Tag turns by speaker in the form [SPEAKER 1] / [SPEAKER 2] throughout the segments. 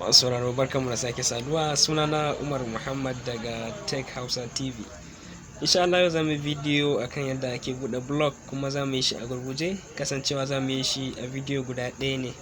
[SPEAKER 1] Masu sauraro, barkanmu da sake saduwa. Sunana Umar Muhammad daga Tech Hausa TV. Insha Allah yau zamu yi bidiyo akan yadda ake buɗe blog, kuma za mu yi shi a gurguje, kasancewa za mu yi shi a bidiyo guda ɗaya ne.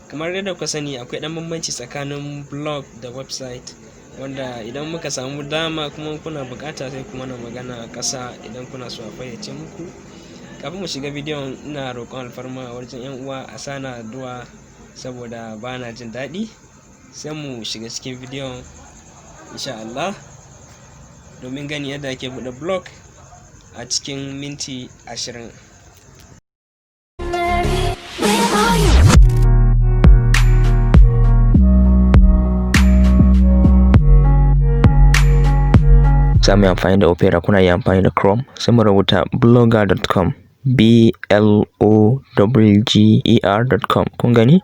[SPEAKER 1] Kamar yadda kuka sani, akwai ɗan bambanci tsakanin blog da website, wanda idan muka samu dama kuma kuna buƙata, sai ku mana magana a ƙasa idan kuna so a fayyace muku. Kafin mu shiga bidiyon, ina roƙon alfarma a wajen 'yan uwa a sa ni a addu'a saboda ba na jin daɗi. Sai mu shiga cikin bidiyon insha Allah domin ganin yadda ake buɗe blog a cikin minti 20.
[SPEAKER 2] Where are you?
[SPEAKER 3] Za mu yi amfani da Opera, kuna iya amfani da Chrome. Sai mu rubuta blogger.com, b l o g g e r.com. Kun gani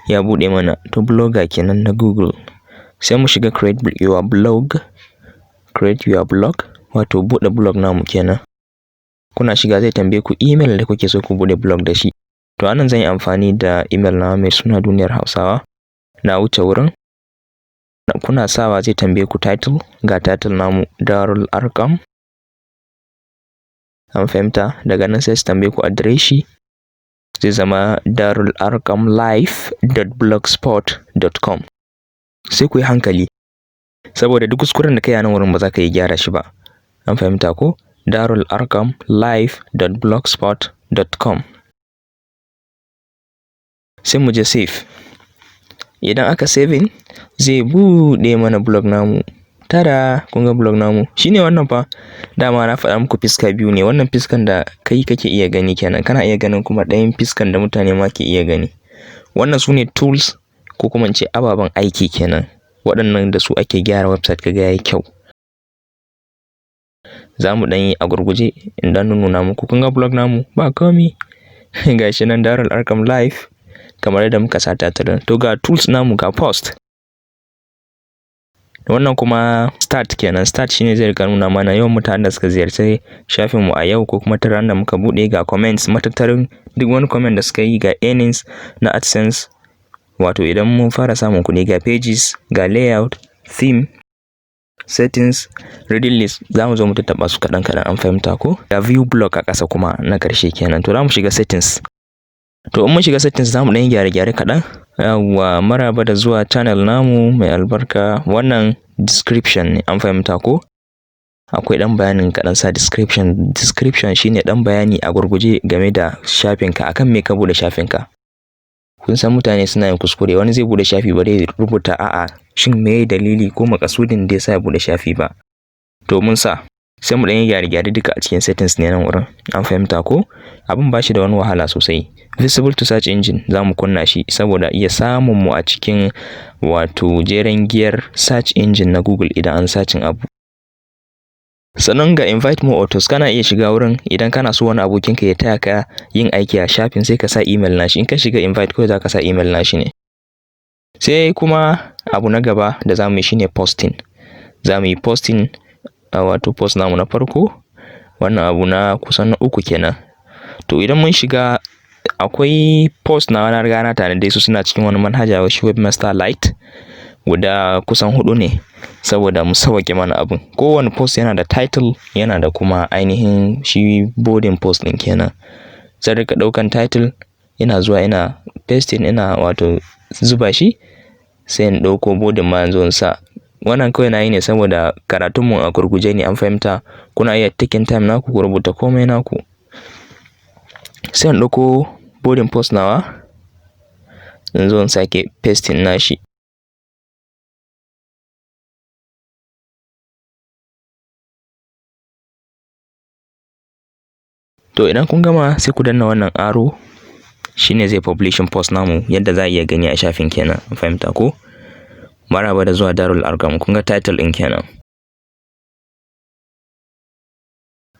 [SPEAKER 3] ya buɗe mana. To, Blogger kenan na Google. Sai mu shiga create your blog, create your blog, wato buɗe blog namu kenan. Kuna shiga zai tambaye ku email da kuke so ku buɗe blog da shi. To, anan zan yi amfani da email na mai suna Duniyar Hausawa. Na wuce wurin. Kuna sawa zai tambaye ku title. Ga title namu, Darul Arqam. An fahimta? Daga nan sai su tambaye ku adireshi. Zai zama darularqamlife.blogspot.com. Sai ku yi hankali, saboda duk kuskuren da kai a nan wurin ba za ka yi gyara shi ba. An fahimta ko? darularqamlife.blogspot.com. Sai mu je save. Idan aka saving, zai buɗe mana blog namu. Tada! Kun ga blog namu shine wannan fa. Dama na faɗa muku fiska biyu ne. Wannan fiskan da kai kake iya gani kenan, kana iya ganin kuma ɗayan fiskan da mutane ma ke iya gani. Wannan su ne tools, ko kuma in ce ababen aiki kenan, waɗannan da su ake gyara website kaga yayi kyau. Za mu ɗan yi a gurguje in ɗan nuna muku. Kun ga blog namu, ba komi, gashi nan Darul Arqam Live, kamar yadda muka sa title. To, ga tools namu, ga post. Wannan kuma stat kenan. Stat shine zai rika nuna mana yawan mutanen da suka ziyarci shafin mu a yau ko kuma ta da muka bude. Ga comments, matattarin duk wani comment da suka yi. Ga earnings na AdSense, wato idan mun fara samun kuɗi. Ga pages, ga layout, theme, settings, reading list. Za mu zo mu tattaɓa su kaɗan kaɗan. An fahimta ko? Ga view blog a ƙasa kuma na ƙarshe kenan. To, za mu shiga settings. To, in mun shiga settings, za mu ɗan yi gyare-gyare kaɗan. Yawwa, maraba da zuwa channel namu mai albarka. Wannan description ne. An fahimta ko? Akwai ɗan bayanin kaɗan sa description. Description shine ɗan bayani a gurguje game da shafinka, akan me ka buɗe shafinka. Kun san mutane suna yin kuskure, wani zai buɗe shafi ba zai rubuta a'a shin me dalili ko makasudin da yasa ya buɗe shafi ba. To, mun sa, sai mu ɗan yi gyare-gyare duka a cikin settings ne nan wurin. An fahimta ko? Abin ba shi da wani wahala sosai. Visible to search engine, za mu kunna shi saboda iya samun mu a cikin wato jeren giyar search engine na Google idan an searching abu. Sannan ga invite more authors. Kana iya shiga wurin idan kana so wani abokinka ya taya ka yin aiki a shafin, sai ka sa email nashi. In ka shiga invite, kawai za ka sa email nashi ne. Sai kuma abu na gaba da za mu yi shine posting. Za mu yi posting, wato post namu na farko. Wannan abu na kusan na uku kenan. To, idan mun shiga, akwai post na riga na tanade su, suna cikin wani manhaja shi Webmaster Lite, guda kusan hudu ne, saboda mu sauwaƙe mana abun. Kowane post yana da title, yana da kuma ainihin shi body post ɗin kenan. Zan rika ɗaukan title, ina zuwa ina pasting, ina wato zuba shi, sai in ɗauko body ma yanzu in sa. Wannan kawai na yi ne saboda karatunmu a gurguje ne. An fahimta? Kuna iya taking time naku ku rubuta komai naku. Sai in ɗauko body post nawa, in zo in sake pasting nashi. To, idan kun gama, sai ku danna wannan arrow, shine zai publishing post namu yadda za a iya gani a shafin kenan. An fahimta ko? Maraba da zuwa Darul Arqam. Kun ga title ɗin kenan.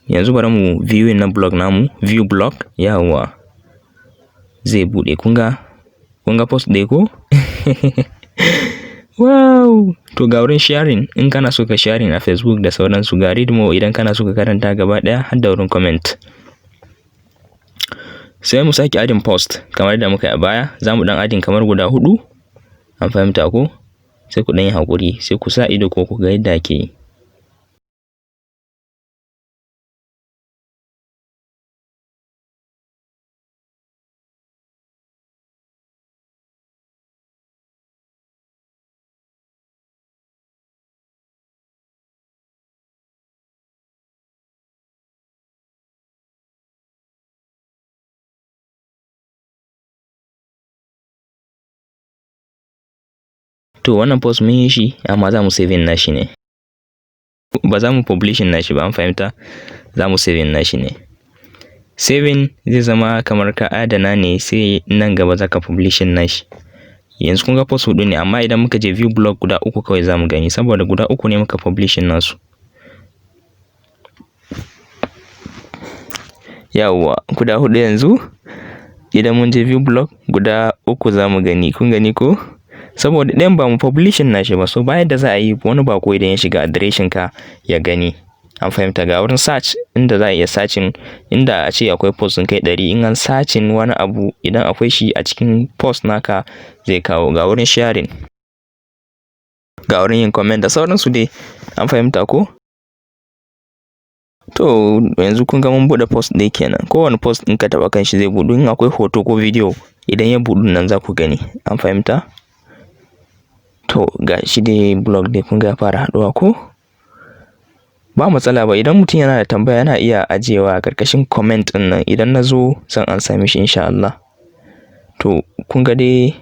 [SPEAKER 3] Yanzu bari mu viewing na blog namu. View blog. Yawwa, zai buɗe. Kun ga post ɗaya ko? Wow! To, ga wurin sharing in kana so ka sharing a Facebook da sauransu. Ga read more idan kana so ka karanta gaba ɗaya, har da wurin comment. Sai mu sake adding post kamar da muka yi a baya. Za mu ɗan adding kamar guda huɗu. An fahimta ko? Sai ku ɗan yi haƙuri, sai ku sa ido ko ku ga yadda ake yi. To wannan post mun yi shi, amma za mu saving nashi ne. Ba za mu publishing nashi ba, an fahimta? Za mu saving nashi ne. Saving zai zama kamar ka adana ne, sai nan gaba za ka publishing nashi. Yanzu kun ga post huɗu ne, amma idan muka je view blog guda uku kawai za mu gani, saboda guda uku ne muka publishing nasu. Yawwa, guda huɗu yanzu. Idan mun je view blog guda uku za mu gani, kun gani ko? Saboda ɗayan ba mu publishing nashi ba, so ba yadda za a yi wani baƙo idan ya shiga adireshin ka ya gani. An fahimta? Ga wurin search inda za a iya searching, inda a ce akwai post sun kai 100, in an searching wani abu idan akwai shi a cikin post naka zai kawo. Ga wurin sharing, ga wurin yin comment da sauransu dai. An fahimta ko? To yanzu kun ga mun buɗe post ɗaya kenan. Kowane post in ka taɓa kan shi zai buɗu, in akwai hoto ko video idan ya buɗu nan za ku gani. An fahimta? To ga shi dai blog dai kun ga ya fara haɗuwa ko? Ba matsala ba, idan mutum yana da tambaya yana iya ajiyewa a ƙarƙashin comment ɗin nan, idan na zo zan amsa mishi insha Allah. To kun ga dai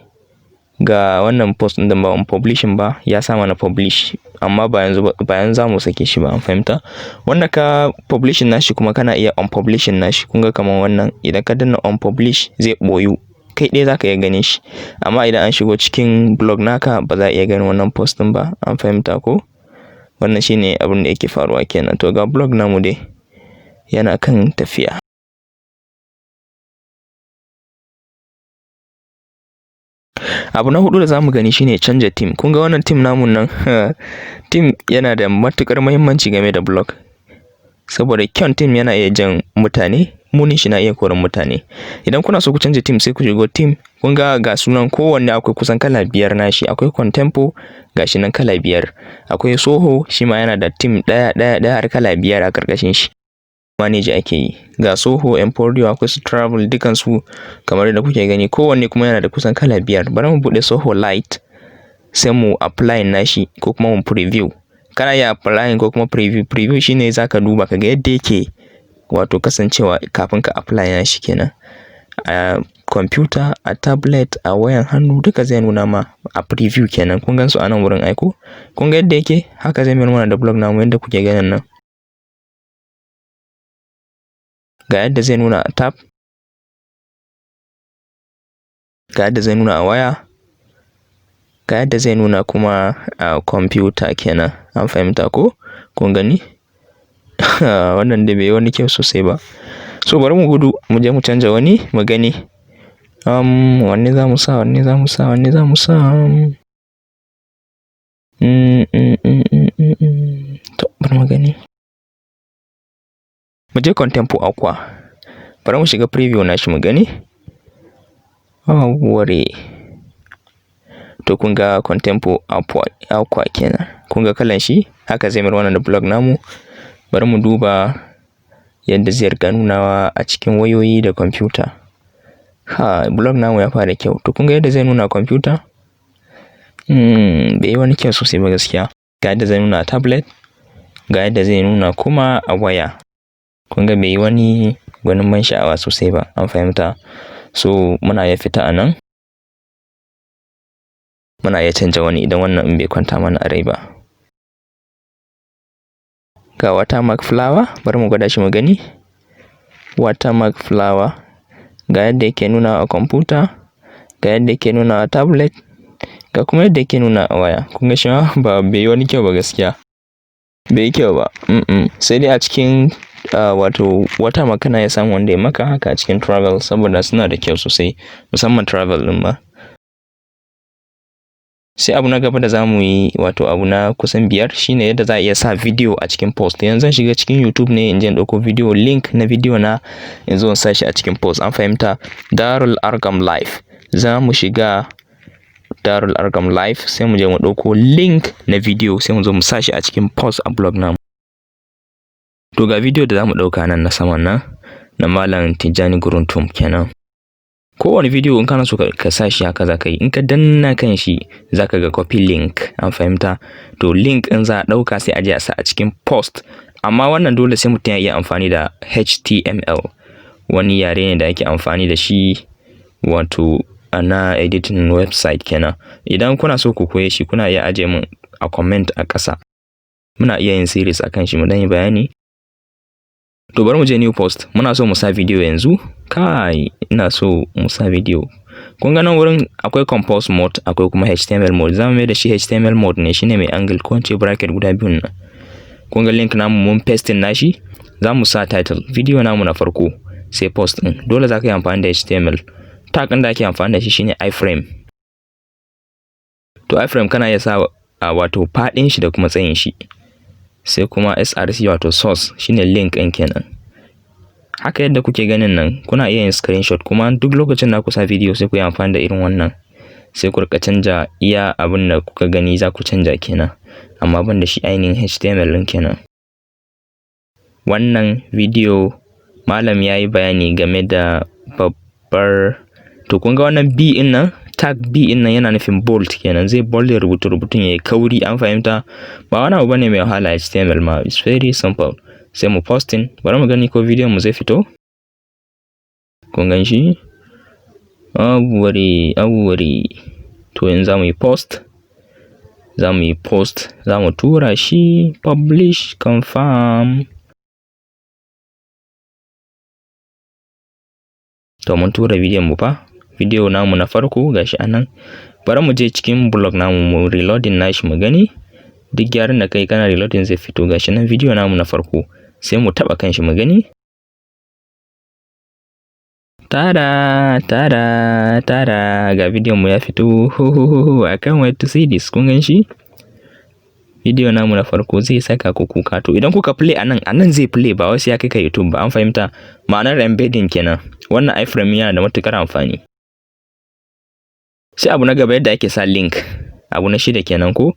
[SPEAKER 3] ga wannan post ɗin da ba mu publishing ba ya sa mana publish, amma ba yanzu ba yanzu za mu sake shi ba, an fahimta? Wanda ka publishing nashi kuma kana iya unpublishing nashi. Kun ga kamar wannan idan ka danna unpublish zai ɓoyu, kai ɗaya za ka iya ganin shi, amma idan an shigo cikin blog naka ba za a iya ganin wannan post ɗin ba. An fahimta ko? Wannan shine abin da yake faruwa kenan. To ga blog namu dai yana kan tafiya. Abu na huɗu da za mu gani shine canja theme. Kun ga wannan theme namun nan, theme yana da matuƙar muhimmanci game da blog. Saboda kyan theme yana iya jan mutane, munin shi na iya koran mutane. Idan kuna so ku canja theme sai ku shigo theme. Kun ga ga sunan kowanne akwai kusan kala 5 nashi. Akwai Contempo gashi nan kala 5. Akwai Soho shi ma yana da theme ɗaya ɗaya ɗaya har kala 5 a ƙarƙashin shi. Manage ake yi. Ga Soho, Emporio, akwai su Travel, dukansu kamar yadda kuke gani kowanne kuma yana da kusan kala 5. Bari mu buɗe Soho Lite sai mu apply nashi ko kuma mu preview. Kana iya applying ko kuma preview. Preview shine zaka duba ka ga yadda yake wato kasancewa kafin ka apply nashi kenan. A computer, a tablet, a wayan hannu duka zai nuna ma a preview kenan. Kun gan su a nan wurin ai ko? Kun ga yadda yake? Haka zai mayar mana da blog namu yadda kuke ganin nan. Ga yadda zai nuna a tab, ga yadda zai nuna a waya, ga yadda zai nuna kuma a computer kenan. An fahimta ko? Kun gani? Wannan dai bai yi wani kyau sosai ba. So bari mu gudu mu je mu canja wani mu gani. Wanne za mu sa, wanne za mu sa, wanne za mu sa? To bari mu gani. Mu je Contempo Aqua. Bari mu shiga preview nashi mu gani. Ware. To kun ga Contempo Aqua kenan. Kun ga kalan shi? Haka zai mayar wannan da blog namu. Bari mu duba yadda zai riƙa nunawa a cikin wayoyi da kwamfuta. Ha, blog namu ya fara kyau. To kun ga yadda zai nuna a kwamfuta? Bai yi wani kyau sosai ba gaskiya. Ga yadda zai nuna a tablet, ga yadda zai nuna kuma a waya. Kun ga bai yi wani gwanin ban sha'awa sosai ba, an fahimta? So muna iya fita a nan. Muna iya canja wani idan wannan in bai kwanta mana a rai ba. Ga watermark flower, bari mu gwada shi mu gani. Watermark flower, ga yadda yake nuna a kwamfuta, ga yadda yake nuna a tablet, ga kuma yadda yake nuna a waya. Kun ga shi ma ba bai yi wani kyau ba gaskiya. Bai yi kyau ba. Sai dai a cikin wato watermark kana iya samun wanda ya maka haka a cikin travel saboda suna da kyau sosai, musamman travel ɗin ma. Sai abu na gaba da za mu yi, wato abu na kusan 5 shine yadda za a iya sa video a cikin post. Yanzu zan shiga cikin YouTube ne in je in ɗauko video link na video na in zo in sa shi a cikin post. An fahimta? Darul Arqam Live. Za mu shiga Darul Arqam Live. Sai mu je mu ɗauko link na video, sai mu zo mu sa shi a cikin post a blog namu. To, ga video da za mu ɗauka nan na saman nan, na Malam Tijjani Guruntum kenan. Kowane video in kana so ka sa shi, haka za ka yi. In ka danna kan shi, za ka ga copy link, an fahimta? To, link in za a ɗauka, sai a je a sa a cikin post. Amma wannan dole sai mutum ya iya amfani da HTML, wani yare ne da ake amfani da shi, wato na editing website kenan. Idan kuna so ku koye shi, kuna iya aje min a comment a ƙasa, muna iya yin series akan shi, mu dan yi bayani. To, bari mu je new post. Muna so mu sa video yanzu. Kai, ina so mu sa video. Kun ga nan wurin akwai compose mode, akwai kuma HTML mode. Zamu mai da shi HTML mode ne, shine mai angle ko ce bracket guda biyun nan. Kun ga link namu, mun pasting nashi. Za mu sa title video namu na farko, sai post din. Dole za ka yi amfani da HTML. Tag ɗin da ake amfani da shi shine iframe. To, iframe kana iya sa a wato faɗin shi da kuma tsayin shi. Sai kuma src, wato source, shine link ɗin kenan. Haka yadda kuke ganin nan, kuna iya yin screenshot. Kuma duk lokacin da ku sa video, sai ku yi amfani da irin wannan, sai ku rika canja iya abin da kuka gani za ku canja kenan, amma ban da shi ainihin HTML ɗin kenan. Wannan video, malam ya yi bayani game da babbar. To, kun ga wannan B ɗin nan, tag B ɗin nan yana nufin bold kenan, zai bold rubutu, rubutun yayi kauri, an fahimta? Ba wani abu bane mai wahala, HTML ma it's very simple. Sai mu posting, bari mu gani ko bidiyon mu zai fito. Kun gan shi? Abuwari abuwari. To, yanzu za mu yi post, za mu yi post, za mu tura shi, publish, confirm. To, mun tura bidiyon mu fa, bidiyo namu na farko gashi anan. Bari mu je cikin blog namu mu reloading nashi mu gani. Duk gyaran da kai, kana reloading zai fito. Gashi nan bidiyo namu na farko, sai mu taba kanshi mu gani. Tada, tada, tada, ga bidiyon mu ya fito. Ho ho ho, I can't wait to see this. Kun gan shi? Bidiyo namu na farko zai saka ku kuka. To, idan kuka play anan, anan zai play, ba wasu ya kai ka YouTube ba, an fahimta? Ma'anar embedding kenan. Wannan iframe yana da matukar amfani. Sai abu na gaba, yadda ake sa link, abu na shida kenan ko.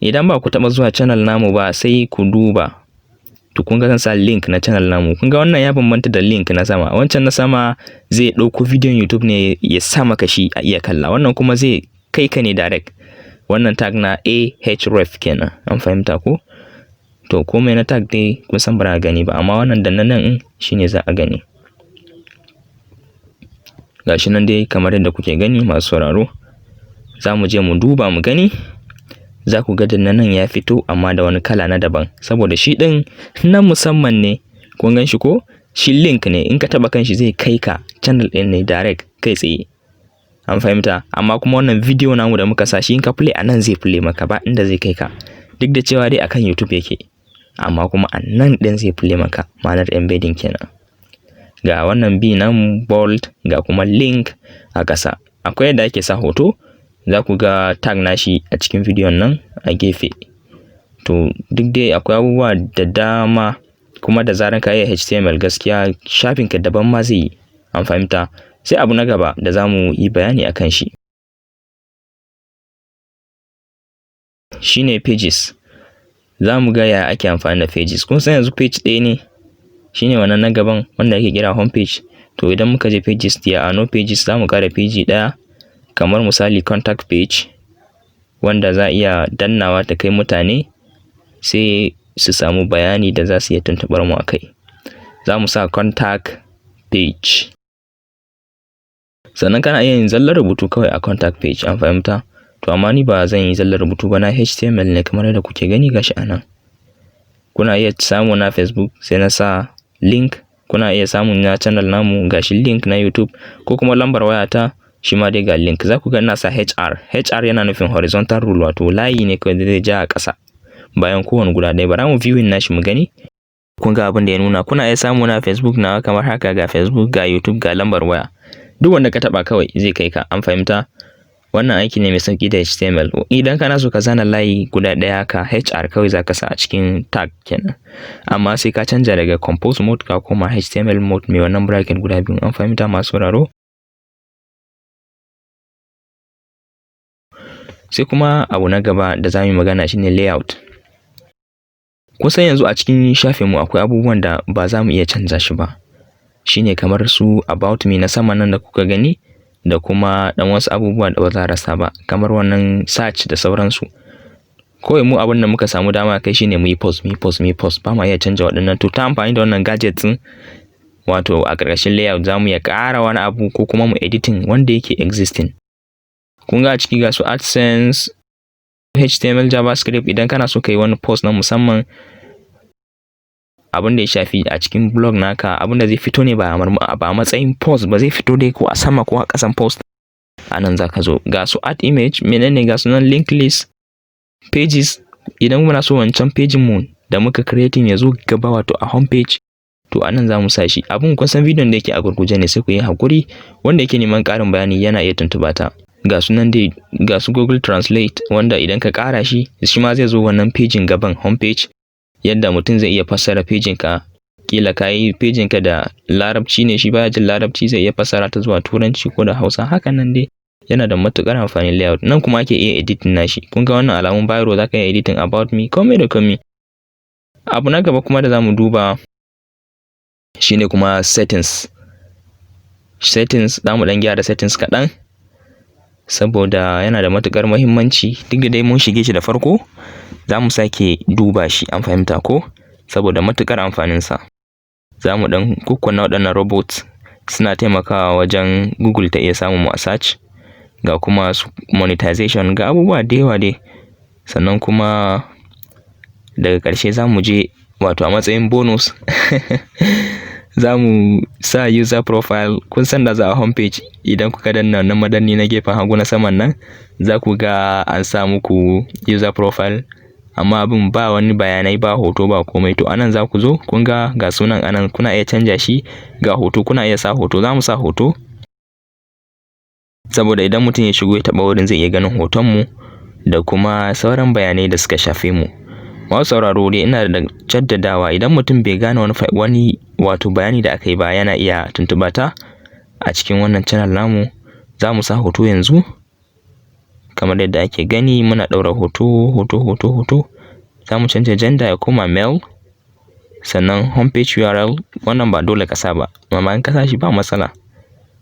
[SPEAKER 3] Idan ba ku taɓa zuwa channel namu ba, sai ku duba. To, kun ga zan sa link na channel namu. Kun ga wannan ya bambanta da link na sama. Wancan na sama zai ɗauko bidiyon YouTube ne ya sa maka shi a iya kalla, wannan kuma zai kai ka ne direct. Wannan tag na a href kenan, an fahimta ko? To, komai na tag dai kun san ba gani ba, amma wannan da nan in shine za a gani. Gashi nan dai kamar yadda kuke gani, masu sauraro. Za mu je mu duba mu gani. Za ku ga da nan ya fito, amma da wani kala na daban, saboda shi ɗin na musamman ne. Kun gan shi ko? Shi link ne, in ka taɓa kan shi zai kai ka channel ɗin ne direct, kai tsaye, an fahimta? Amma kuma wannan video namu da muka sa shi, in ka play a nan zai play maka, ba inda zai kai ka, duk da cewa dai akan YouTube yake, amma kuma a nan ɗin zai play maka. Ma'anar embedding kenan. Ga wannan B namu bold, ga kuma link a ƙasa. Akwai yadda ake sa hoto, za ku ga tag nashi a cikin bidiyon nan a gefe. To, duk dai akwai abubuwa da dama. Kuma da zaran ka iya HTML, gaskiya shafin ka daban ma zai yi, an fahimta? Sai abu na gaba da za mu yi bayani akan shi shine pages. Za mu ga ya ake amfani da pages. Kun san yanzu page ɗaya ne, shine wannan na gaban wanda ake kira home page. To, idan muka je pages, there are no pages. Za mu ƙara page ɗaya, kamar misali contact page, wanda za a iya dannawa ta kai mutane, sai su samu bayani da za su iya tuntuɓar mu a kai. Za mu sa contact page. Sannan kana iya yin zallar rubutu kawai a contact page, an fahimta? To, amma ni ba zan yi zallar rubutu ba, na HTML ne kamar yadda kuke gani, gashi anan. Kuna iya samu na Facebook, sai na sa link. Kuna iya samun na channel namu, gashi link na YouTube, ko kuma lambar wayata, shi ma dai ga link. Za ku ga ina sa HR. HR yana nufin horizontal rule, wato layi ne kawai da zai ja a ƙasa bayan kowane guda ɗaya. Bara mu viewing nashi mu gani. Kun ga abin da ya nuna. Kuna iya samu na Facebook nawa kamar haka: ga Facebook, ga YouTube, ga lambar waya. Duk wanda ka taba kawai zai kai ka, an fahimta? Wannan aiki ne mai sauki da HTML. Idan kana so ka zana layi guda ɗaya ka HR kawai za ka sa a cikin tag kenan, amma sai ka canja daga compose mode ka koma HTML mode mai wannan bracket guda biyu, an fahimta, masu sauraro? Sai kuma abu na gaba da za mu yi magana shine layout. Kusan yanzu a cikin shafinmu akwai abubuwan da ba za mu iya canza shi ba. Shine kamar su "About me" na sama nan da kuka gani, da kuma ɗan wasu abubuwa da ba za a rasa ba, kamar wannan search da sauransu. Kawai mu abin da muka samu dama kai shine mu yi post, mu yi post, mu yi post. Ba ma iya canja waɗannan. To, ta amfani da wannan gadget ɗin, wato a ƙarƙashin layout, za mu iya ƙara wani abu ko kuma mu editing wanda yake existing. Kun ga a ciki ga su AdSense, HTML, JavaScript. Idan kana so ka yi wani post na musamman, abin da ya shafi a cikin blog naka, abin da zai fito ne ba a matsayin post ba, zai fito dai ko a sama ko a ƙasan post, a nan za ka zo. Ga su add image, menene, ga su nan, link list, pages. Idan muna so wancan page mu da muka creating ya zo gaba, wato a home page, to a nan za mu sa shi. Abun kun san bidiyon da yake a gurguje ne, sai ku yi hakuri. Wanda yake neman ƙarin bayani yana iya tuntuɓa ta. Ga su nan dai, ga su Google Translate, wanda idan ka ƙara shi, shi ma zai zo wannan pejin gaban home page, yadda mutum zai iya fassara pejin ka. Kila ka yi pejin ka da Larabci ne, shi baya jin Larabci, zai iya fassara ta zuwa Turanci ko da Hausa. Hakan nan dai yana da matuƙar amfani layout. Nan kuma ake iya editing nashi. Kun ga wannan alamun biro, za ka iya editing "About me", komai da komai. Abu na gaba kuma da za mu duba shine kuma settings. Settings, za mu ɗan gyara settings kaɗan saboda yana da matuƙar muhimmanci. Duk da dai mun shige shi da farko, za mu sake duba shi, an fahimta ko? Saboda matuƙar amfaninsa. Za mu ɗan kukkunna waɗannan robots, suna taimakawa wajen Google ta iya samun mu a search. Ga kuma su monetization, ga abubuwa da yawa dai. Sannan kuma daga ƙarshe za mu je, wato a matsayin bonus, za mu sa user profile. Kun san da za a home page, idan kuka danna wannan madanni na gefen hagu na saman nan, za ku ga an sa muku user profile, amma abin ba wani bayanai, ba hoto, ba komai. To, anan za ku zo, kun ga ga sunan anan, kuna iya canja shi. Ga hoto, kuna iya sa hoto. Za mu sa hoto saboda idan mutum ya shigo ya taɓa wurin, zai iya ganin hoton mu da kuma sauran bayanai da suka shafe mu. Masu sauraro dai, ina da jaddadawa, idan mutum bai gane wani wato bayani da aka yi ba, yana iya tuntuɓa ta a cikin wannan channel namu. Za mu sa hoto yanzu kamar yadda ake gani, muna ɗaura hoto, hoto, hoto, hoto. Za mu canja gender ya koma male. Sannan homepage URL, wannan ba dole ka sa ba, amma in ka sa shi ba matsala.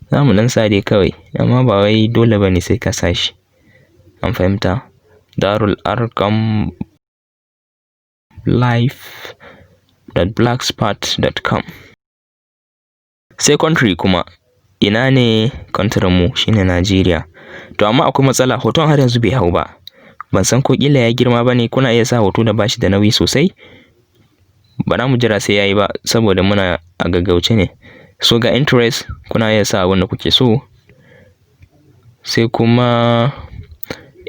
[SPEAKER 3] Za mu ɗan sa dai kawai, amma ba wai dole ba ne sai ka sa shi, an fahimta? Darul Arkam life.blogspot.com. Sai country kuma, ina ne country mu? Shine Najeriya. To, amma akwai matsala, hoton har yanzu bai hau ba. Ban san ko kila ya girma ba ne. Kuna iya sa hoto da bashi da nauyi sosai. Ba za mu jira sai yayi ba saboda muna a gaggauce ne. So ga interest, kuna iya sa abin da kuke so. Sai kuma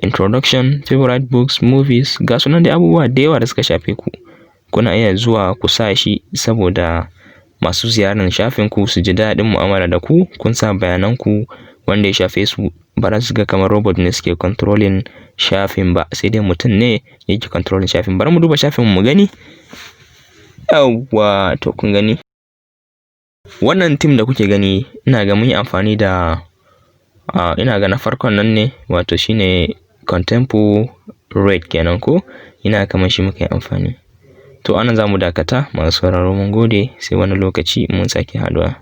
[SPEAKER 3] introduction, favorite books, movies, ga sunan dai, abubuwa da yawa da suka shafe ku. Kuna iya zuwa ku sa shi saboda masu ziyarar shafin ku su ji daɗin mu'amala da ku. Kun sa bayanan ku wanda ya shafe su, ba za su ga kamar robot ne suke controlling shafin ba, sai dai mutum ne yake controlling shafin. Bari mu duba shafin mu gani. Yawwa, to kun gani, wannan theme da kuke gani, ina ga mun yi amfani da ina ga na farkon nan ne, wato shine Contempo Red kenan ko? Ina kamar shi muka yi amfani. To, anan za mu dakata. Masu sauraro, mun gode, sai wani lokaci mun sake haɗuwa.